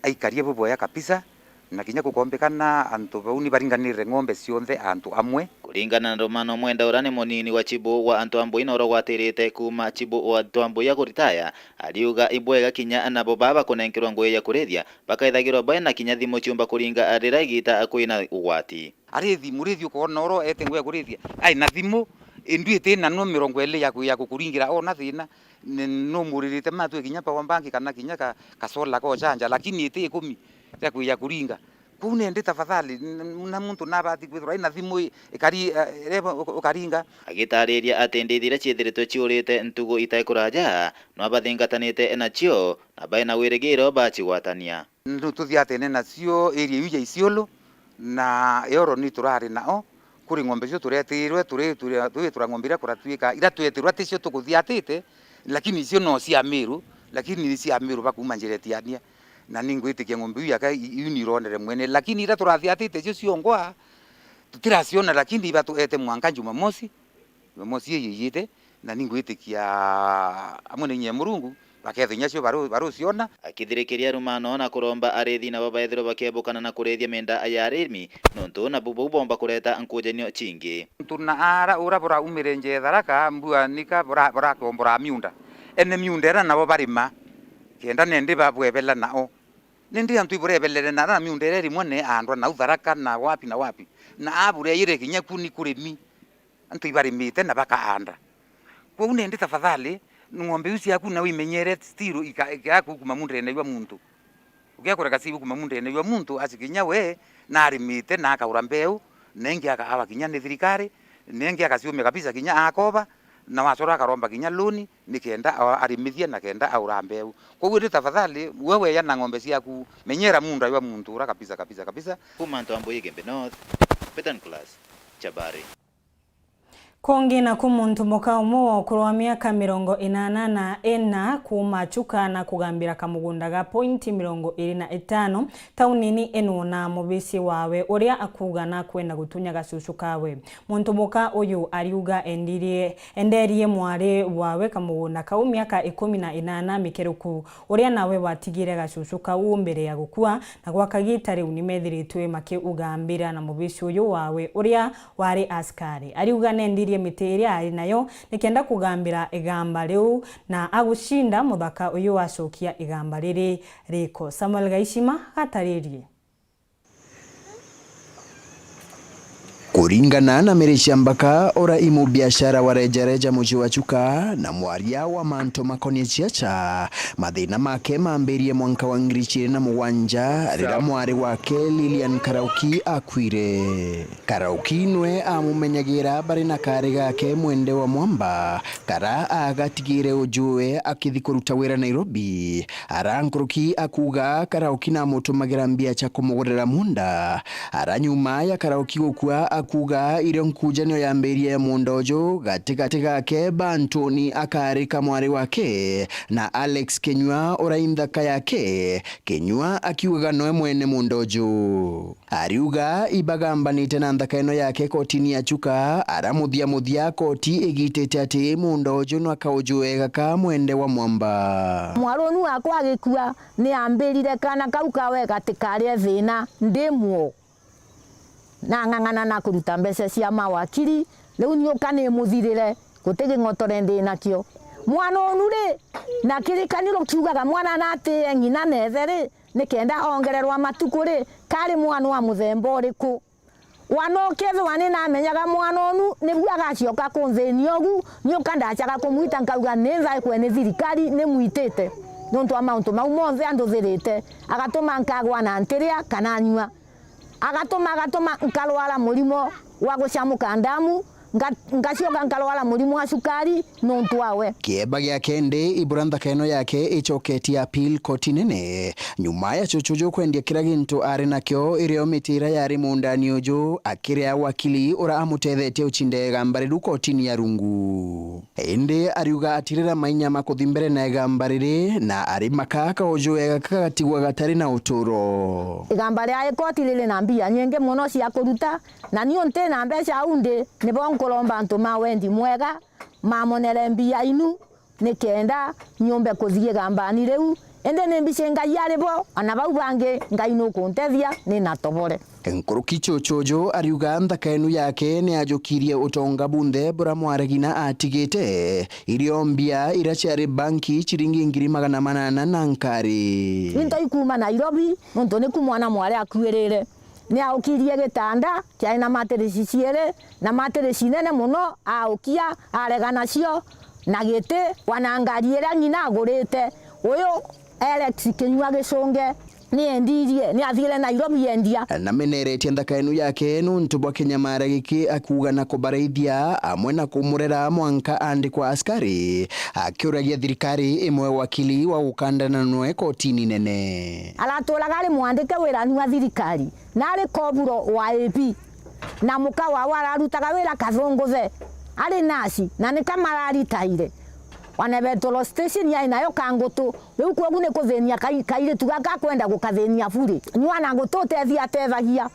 aikarie bubwea kabisa, na kinya gukombikana antu bau ni baringanirire ng'ombe cionthe antu amwe. Kuringana na Romano Mwenda, uria ni munini wa chibu wa antu a Mbui na uria ugwatirite kuuma chibu wa antu a Mbui ya kuritaya, ariuga ibwega kinya nabo baba bakunenkerwa ngugi ya kurithia, bakaithagirwa baina kinya thimu ciumba kuringa riria igita kwina ugwati. Arithi, murithi ukoona oro ete ngugi ya kurithia, ai na thimu, indui iti na no mirongo iri ya ku- ya gukuringira, ona thina, ni- numuririte matwe kinya power bank kana kinya ka- kasola kochanja, lakini iti ikumi ria kuija kuringa. Kuu nendi tafadhali, n- na muntu nabati kwithirwa ai na thimu i- ikari- eh, ireba uk- ukaringa. Agitariria ati ndithi iria ciithiritwe ciurite ntugu itai kuraja, no abathingatanite nacio, na baina wirigiro bacigwatania. Ndu tuthiatene nacio area iu ya Isiolo, na Ioro ni turari nao, kuri ng'ombe cio turetirwe, turi- turi- turi tura ng'ombe iria kuratuika, iria twetirwe ticio tukuthiatite, lakini icio no cia Miru, lakini ni cia Miru bakuuma njira itiania. Na ningwitikia ng'ombe iu yaka i- iu ni ironere mwene, lakini iria turathiatite icio ciongwa, tutiraciona, lakini ibatuete mwanka Jumamosi, Mosi iyiyite, na ningwitikia amwe na inya ya Murungu, bakethira inya cio baru-, baruciona. Akithirikiria rumano na kuromba arithi nabo baithirwe bakiebukana na kurithia miunda ya arimi, nontu nabu bau bomba kureta nkujanio cingi. Antu na ara ura buraumire nje Tharaka, mbua nika bura-, burakombora miunda. Ene miunda ira nabo barima, kenda nendi babwebela nao. Nindi antu iburebelere na ara miunda ira iri mwene aandwa nau Tharaka na wapi na wapi. Na abureyire kinya ku ni kurimi. Antu ibarimite na bakaanda. Kwou nendi tafadhali, ng'ombe iu ciaku nau imenyere still ika-, ikiaga kukuma mundene jwa muntu. Ukiakureka ciu kuma mundene jwa muntu, asi kinya we narimite na akaura mbeu, na ingi aka-, awa kinya ni thirikari, na ingi akaciumia kabisa kinya akoba, na wacora akaromba kinya loan, nikenda a-, arimithie na kenda aura mbeu. Kwou indi tafadhali, we weya na ng'ombe ciaku, menyera munda jwa muntu ura kabisa, kabisa, kabisa. Kuma Ntwambo Igembe North, Peter Nicholas, Chabari. Kungi naku muntu muka umwe wa ukuru wa miaka mirongo inana na ina kuuma Chuka na kugambira kamugunda ga pointi mirongo iri na itano taunini ino na mubici wawe uria akuuga nakwenda gutunya gacucu kawe. Muntu muka uyu ariuga endirie, enderie mwari wawe kamugunda kau miaka ikumi na inana mikeruku, uria nawe watigire gacucu kau mbere ya gukua, na gwa kagita riu nimethiritwe makiugambira na mubici uyu wawe uria wari askari. Ariuga nendirie miti iria ari nayo nikenda kugambira igamba riu, na agucinda muthaka uyu acokia igamba riri riko. Samuel Gaishima gataririe. Kuringana na Mary Ciambaka, ura imu biashara wa rejareja mucii wa Chuka na mwaria wa mantu makonie ciaca, mathina make mambirie mwanka wa ngiri ciiri na mugwanja, riria mwari wake Lilian Karauki akuire. Karauki nwe amumenyagira bari na kari gake Mwende wa Mwamba, kara agatigire ujuwe akithi kuruta wira Nairobi. Ara nkuruki akuuga Karauki namutumagira mbia cia kumugurira munda. Ara nyuma ya Karauki gukua akuuga irio nkujanio yambirie ya munda uju gatigati gake Bantoni akarika mwari wake na Alex Kinyua ura i nthaka yake, Kinyua akiugaga noe mwene munda uju. Ariuga ibagambanite na nthaka ino yake kotini ya Chuka, ara muthia muthia koti igitite ati munda uju nwa kauju wega ka Mwende wa Mwamba. Mwarunu wakwa agikua, ni ambirire kana kau kawe gatikarie thina ndi muo. Na ng'ang'ana na kuruta mbeca cia mawakiri, riu niuka ni muthirire, guti ging'otore ndi nakio. Mwana unu ri, na kirikaniro kiugaga mwana natiie ng'ina na ithe ri, nikenda ongererwa matuku ri, kari mwana wa muthemba uriku? Wana ukethirwa ni namenyaga mwana unu nibu agacoka kunthinia ugu, niuka ndacaga kumwita nkauga ni nthaikwe ni thirikari nimwitite, niuntu wa mauntu mau monthe anduthirite, agatuma nkagwa na ntiria kana nyua. Agatuma, agatuma nkarwara murimo wa gucamuka ndamu, nga-, ngacoka nkarwara murimo wa cukari nuntu wawe. Kieba gia kendi, ibura nthaka ino yake icoketie appeal koti nene, nyuma ya cucu uju kwendia kira gintu ari nakio, irio miti iria yari mundani uju, akiria wakili ura amutethetie ucinda igamba riu kotini ya rungu. Indi ariuga atirira mainya ma kuthi mbere na igamba riri, na ari maka kauju wega kagatigwa gatari na uturo. Igamba ria igoti riri na mbia nyingi mono cia kuruta, na niu nti na mbeca au ndi, nibo nkuromba antu ma wendi mwega mamonere mbia inu, nikenda nyumbe kuthi igambani riu. Indi ni mbici Ngai ari bo, ana bau bangi Ngai nukuntethia, ni na tobore. Nkuruki cucu uju ariuga nthaka inu yake ni ajukirie utonga bunthe bura mwaregi na atigite, irio mbia iria ciari banki ciringi ngiri magana manana na nkari. Into ikuuma Nairobi, nontu niku mwana mwari akuirire. Ni aukirie gitanda kiari na matirisi ciiri, na matirisi nene mono, aukia, arega nacio, na giti, wana ngari iria ng'ina agurite. Uyu Alex Kinyua Gicunge, ni endirie, ni athiire Nairobi endia. Nameneretie nthaka inu yake nuntu bwa kinyamara giki, akuuga na kubaraithia amwe na kumurera mwanka andikwa askari, akiuragia thirikari imwe wakili wa gukandana nwe kotini nene. Araturaga ari mwandike wira nua thirikari, na ari koburo wa A P, na muka wawe ararutaga wira Kathunguthe, ari nasi, na nika mararitaire. Wana Betoro station yai nayo Kangutu, riu kwogu ni kuthinia kai-, kairitu gaka kwenda gukathinia bure. Nyua na ngututethia atethagia.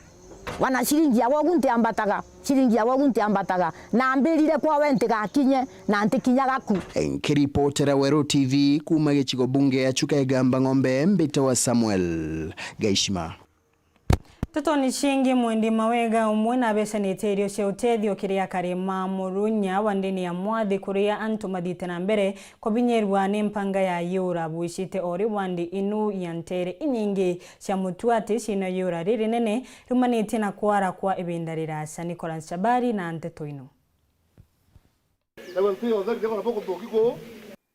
Wana ciringi ya gwogu ntiambataga, ciringi ya gwogu ntiambataga, na mbirire kwawe ntigakinye, na ntikinyaga ku. Nkiripotera Weru T V kuuma gicigo bunge ya Chuka Igamba Ng'ombe, mbitawa Samuel Gaishima. Ntetoni ciingi, mwendi mawega umwe na abecanite irio cia utethio kiri akari ma Murunya wa ndini ya Mwathi, kuria antu mathiite na mbere kubinyirwa ni mpanga ya yura bwicite o ri wandi inu ya ntere inyingi cia mutuati ciina yura ririnene riumanitie na kwara kwa ibinda riraca. Nicholas Chabari na nteto ino. Ewe nthi yonthe nthigona bukuthuki kuu.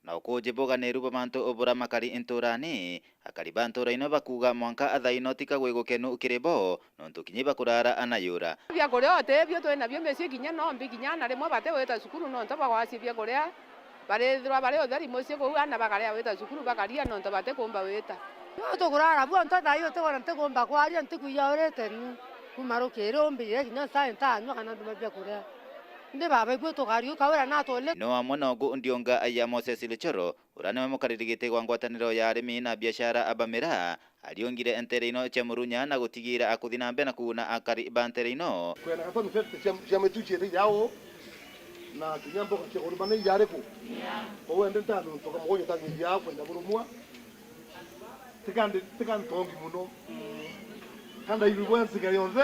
Na ukuuji buganiru bwa mantu ubura makari nturani, akari ba ntura ino bakuuga mwanka athaino ti kagwi gukenu kiri bo, nontu kinya ibakuraara ana yura. Biakuria utibio twi nabio micii, kinya no mbi, kinya ana rimwe bati gwita cukuru nontu bagwacia biakuria. Barithirwa bari utheri mucii kuu, ana bakaria gwita cukuru bakaria nontu batikumba gwita. Tukuraara bwonto thaai utikona ntikumba kwaria, ntiku ijaurite ni kuuma rukiri umbirire kinya saa itano kana nduma biakuria. Indi baba, ibui tukariuka wira natuli. No amwe nogu ndiunga ya Moses Luchoro, uria niwe mukariri giti gwa ngwataniro ya arimi na biashara aba miraa, ariungire ntere ino cia Murunya na gutigira akuthi na mbere na kuuna akari ba ntere ino. Kwina gatoni fifty cia, cia mitu ciithira au, na kinya mboga cia kurima ni ijariku. Kwou indi ntantu tukamugoja tangiria kwenda kurumwa. Tikandi-, tikantongi mono. Kanda ibu bwensi ngai yonthe.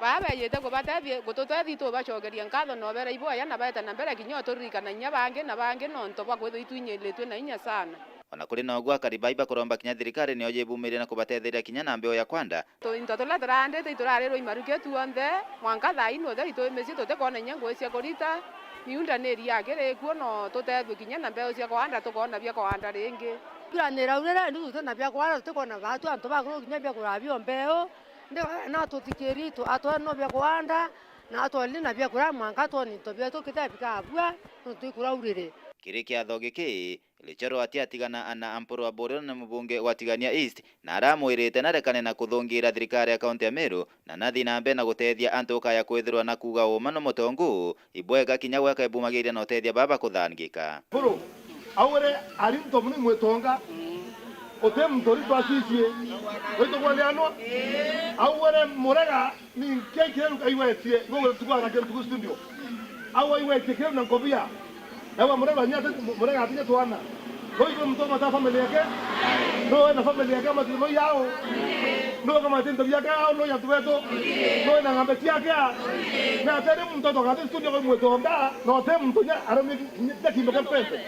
Baa beejite kubatethia, gututethi tubacokerie nkatho na ubera iboya na baete na mbere kinya uturirikana inya bangi na bangi nontu bwa kwithirwa itwinyiritue na inya sana. Ona kuri noguo, akari bai bakuromba kinya thirikari niyo yibumirie na kubatetheria kinya na mbeo ya kwanda. Tu-, into turia turaandite iturarirwe imaruke tuonthe, mwanka thaa ino utheri twi micii tutikwona inya ngui cia kurita, miunda ni iria akiri kuo, no tutethue kinya na mbeu cia kwanda, tukoona bia kwanda ringi. Mbura ni iraurire, indi tuti na bia kwanda, tutikwona baatu antu bakuru kinya bia kurabio mbeu, ndi na tuthikiri tu, atwe no bia kwanda, na atwoni na bia kuria mwanka twoni into bietu kithia bikabua, nontu ikuraurire. Kiri kiatho giki, Luchoro atiatigana na Ampuru Aburiro ni mubunge wa Tigania East, na aramwirite narekane na kuthungira thirikari ya kaunti ya Meru, na nathi na mbere na gutethia antu ukaya kwithirwa na kuuga uuma no mutongu, ibwega kinya gweka ibumagiria na utethia baba kuthangika. Ampuru, augire ari ntomu ni mwitonga, uti muntu uri twacicie, waitu kwathianwa, augire Murega Ni nkia kiriu aigwetie, ngugwira tukwara kintu ku studio. Au aigwetie kiriu na nkobia. Ewa Murega nya ati, Murega ati nya twana. No igwe muntu omata family yake. No ena family yake amatu no yao. No kama tinto biake ao no ya tubeto. No ena ng'ombe ciake. Na atari muntu atoka ati studio kwa mwetonga, no te muntu nya arami nya kimbe kwa pesa.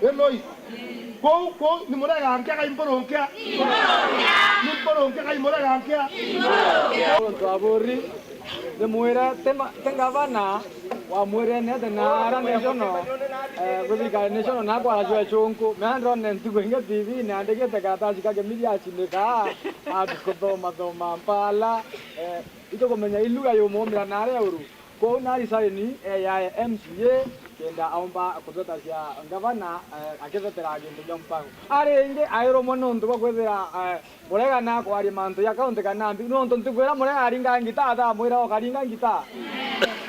Enoi. Kou, kou, ni Murega nkia kai Mpuru nkia? Ni Mpuru nkia kai Murega nkia? Mpuru nkia. Mpuru nkia. Mpuru nkia. Ndimwire, ti ma-, ti ngavana wamwirire ni ati naara national, eh, gwi thirikari national na kwara jwa chunku. Mea ndone ntuku ingi T V-ini andikite karataji ka Kimiria acindika, ati kuthoma thoma mpala, eh, itukumenya iluga yumumira naria uru. Kwou na resign, eh, ya M C A, kenda aumba kuthetacia ngavana, eh, akithetera gintu gia mpango. Ari ingi airumwe nontu bwa kwithira, eh, Murega na kwaria mantu ya kaunti kana mbi, nontu ntikwira Murega aringa ngita, atamwira okaringa ngita.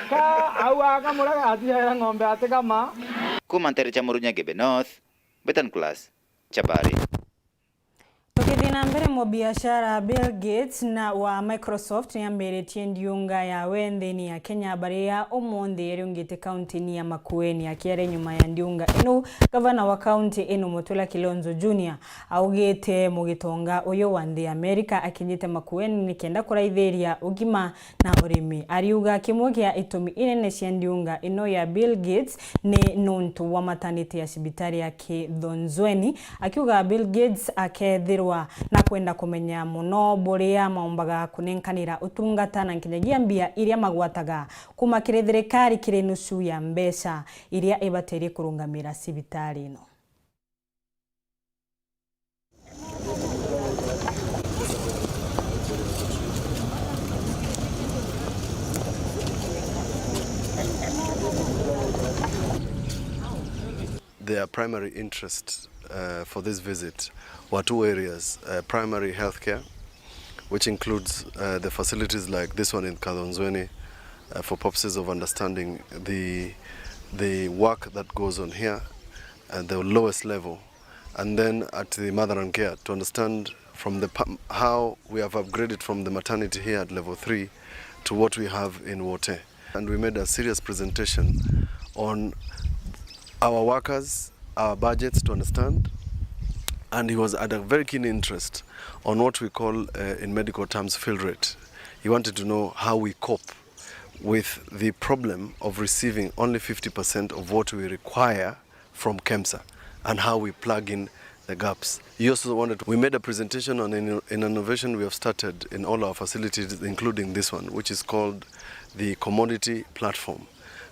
Ka au aka Murega atiaira ng'ombe atikama. Kuma ntere cia Murunya Ngebe North, Betan Class, Chabari. Tukithii na mbere, mubiashara Bill Gates na wa Microsoft niambiritie ndiunga yawe nthini ya Kenya, baria umunthi eriungite kauntini ya Makueni. Akiaria nyuma ya ndiunga ino, gavana wa kaunti ino Mutula Kilonzo Junior augite mugitonga uyu wa nthi ya Amerika akinyite Makueni nikenda kuraithiria ugima na urimi. Ariuga kimwe kia itumi inene cia ndiunga ino ya Bill Gates ni nuntu wa mataniti ya cibitari ya Kithonzweni, akiuga Bill Gates akethirwa na kwenda kumenya mono buria maumbaga kunenkanira utungata na nkinyagia mbia iria magwataga kuma kiri thirikari kiri nusu ya mbeca iria ibatirie kurungamira cibitari ino. Their primary interest, uh, for this visit were two areas, uh, primary healthcare, which includes, uh, the facilities like this one in Kadhonzweni, uh, for purposes of understanding the, the work that goes on here at the lowest level, and then at the mother and care to understand from the pa-, how we have upgraded from the maternity here at level three to what we have in Wote. And we made a serious presentation on our workers, our budgets to understand, and he was at a very keen interest on what we call, uh, in medical terms, fill rate. He wanted to know how we cope with the problem of receiving only fifty percent of what we require from KEMSA and how we plug in the gaps. He also wanted, we made a presentation on an, an innovation we have started in all our facilities, including this one, which is called the commodity platform,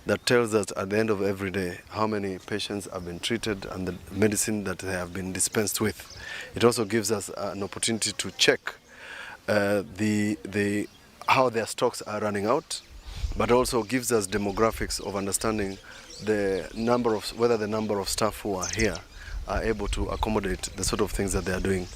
that tells us at the end of every day how many patients have been treated and the medicine that they have been dispensed with. It also gives us an opportunity to check, uh, the, the, how their stocks are running out, but also gives us demographics of understanding the number of, whether the number of staff who are here are able to accommodate the sort of things that they are doing.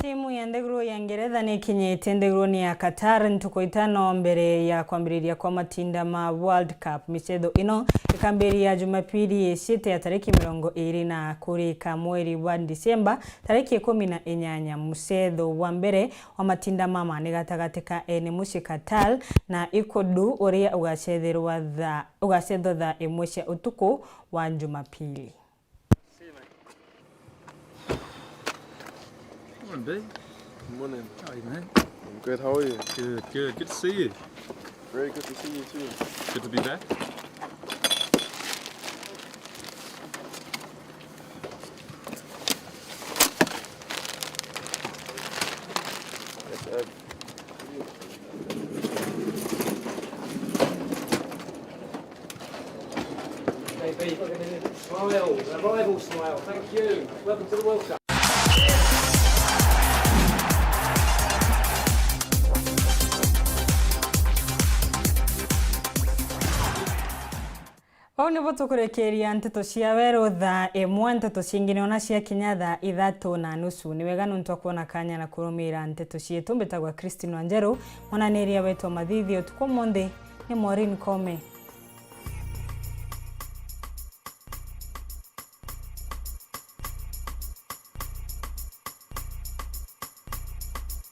Timu ya nthiguru ya Ngeretha ni ikinyite nthiguruni ya Qatar ntuku itano mbere ya kwambiriria kwa matinda ma World Cup. Micetho ino ikambiriria Jumapili icite ya tariki mirongo iri na kurika mweri wa Disemba, tariki ikumi na inyanya. Mucetho wa mbere wa matinda mama ni gatagati ka ene mucii Qatar na Ecuador, uria ugacethirwa thaa, ugacethwa thaa imwe cia utuku wa Jumapili. Morning, B. Morning. How are you, man? I'm good. How are you? Good, good. Good to see you. Very good to see you too. Good to be back. Yes, Ed. Smile, arrival smile. Thank you. Welcome to the World Cup. Vau nivo tukurekeria nteto cia weru thaa imwe. Nteto cingi niona ciakinya thaa ithatu na nusu. Ni wega nontu wa kwona kanya na kurumira nteto cietu. Mbitagwa Christine Wanjeru, mwananiria wetu wa mathithi utuku umunthi ni Maureen Kome.